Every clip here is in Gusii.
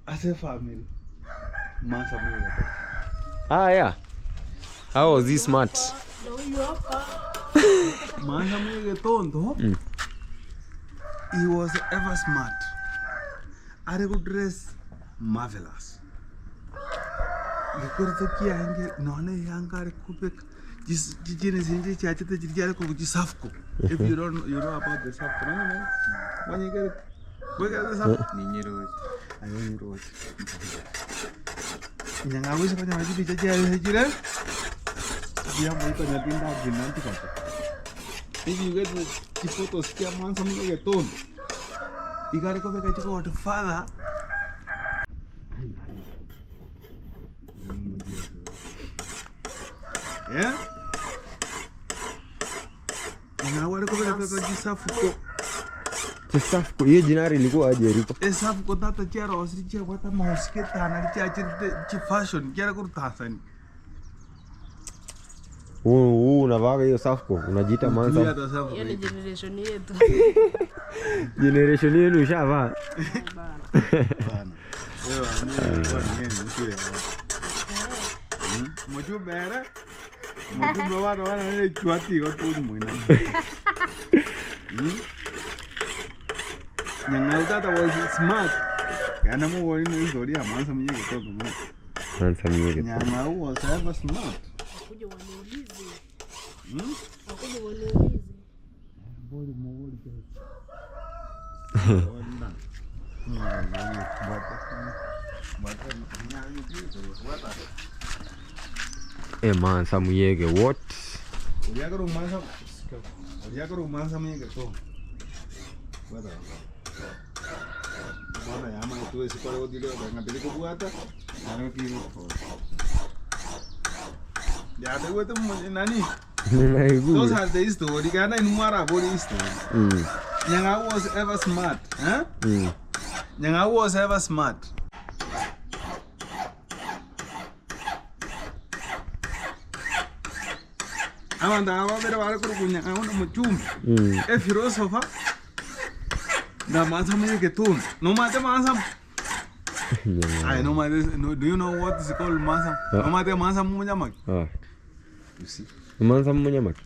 Ase efamiri, mansa mogoto. Aya. How was he smart? Mansa mwegetondo, he was ever smart. Are go dress marvelous. Gekorito kiange nonye eyanga are kobeka chis- chi- chinese inche chiachete chiria chiare korwa chisafco. If you don't know, you know about the safco, nonye na mwanyegere kwegera safco. Ninyeroche. Aye onyeroche. Nyang'au ase konyora chibicha chiaye chire buya moito onye tindagina ntigate. If you get the chiphotos chia mwansa muno egetondo, iga are kobeka chigodfather. Eh? Nyang'au are kobeka kaka chisafuko. Chisafuko hiyo jina lilikuwa aje riko? Esafuko tata chiarosiri chiabwate amaosi getana richiachete chifashion chiare korwa Tanzania. Huu huu unavaga hiyo safuko unajiita Tumia mansa. hata safuko Hiyo ni hii. generation yetu. Generation yenu ushavaa. Bana. Bana. Wewe amini kwa nini mkire hapo? Mujumbe era. Mujumbe wana wana ne chwati go tu mwina. Nyang'au tata was smart. Yana mu woni no historia mansa mwenye kutoka mu. Mansa mwenye. Nyang'au was ever smart. Wakuja waniulize. Hmm? Wakuja waniulize. Bori mori Eh, mansa muyege what? Nani? Ninaigua. Those are the history. Kana inumara bori history. Nyanga was ever smart. Huh? Nyanga was ever smart. Abantu aba babere bare korokwa Nyang'au na Mochumbe, ephilosopher na mansa mwenye getundu. Nomate mansa Aye, nomate no, do you know what is called mansa? Ah. Nomate mansa munyamaki. Ah. You see. Mansa munyamaki.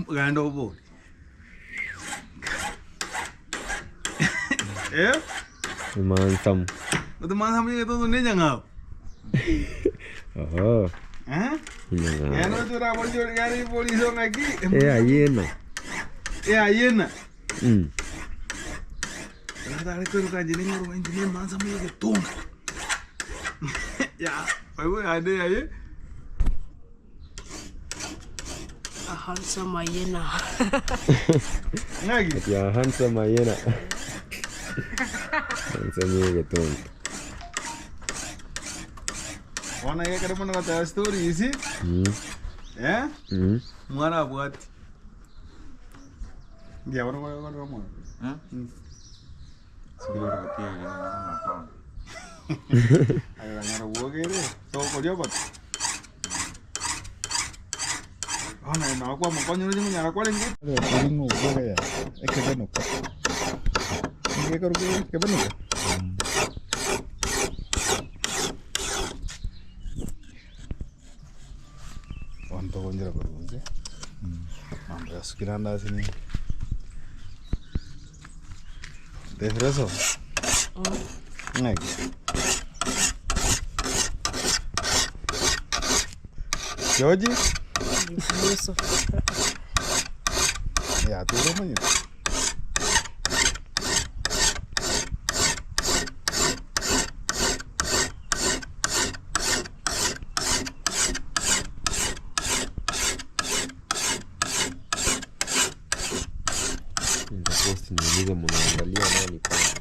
Ganda obori. Eh? Mansa. Ote mansa mwenye getundu ni Nyang'au. Aha. Eh? Nyang'au. Gano tura bori gari bori so ngaki. Eh, ayena. Eh ayena. Dale kweruka njine ngoro njine mansa mwenye getundu. Ya, wewe ade aye. A handsome hyena. Ngaki. Ya handsome hyena. Mansa mwenye getundu. Wana yeke kare mono goteba stories. Eh? Mwana abwati. Ndia bono gore gore mwana. Sikiro rotia ya mapanga. Aye ganyara bwogere. So korio bat. Ona na kwa mokonyo ni munyara kware ngi. Ringo bwoge ya. Ekebenuka. Ngi koru kebenuka. Wanto gonjera korunze. Mambo yasukiranda asini. Defreso. Ngaki. Georgie? Ni philosopher. Ya, tú lo mañana. Nitapost niulize mnaangalia nani kwanza.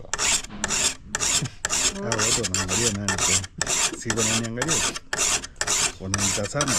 Hawa watu wanaangalia nani kwa? Si wananiangalia. Wananitazama.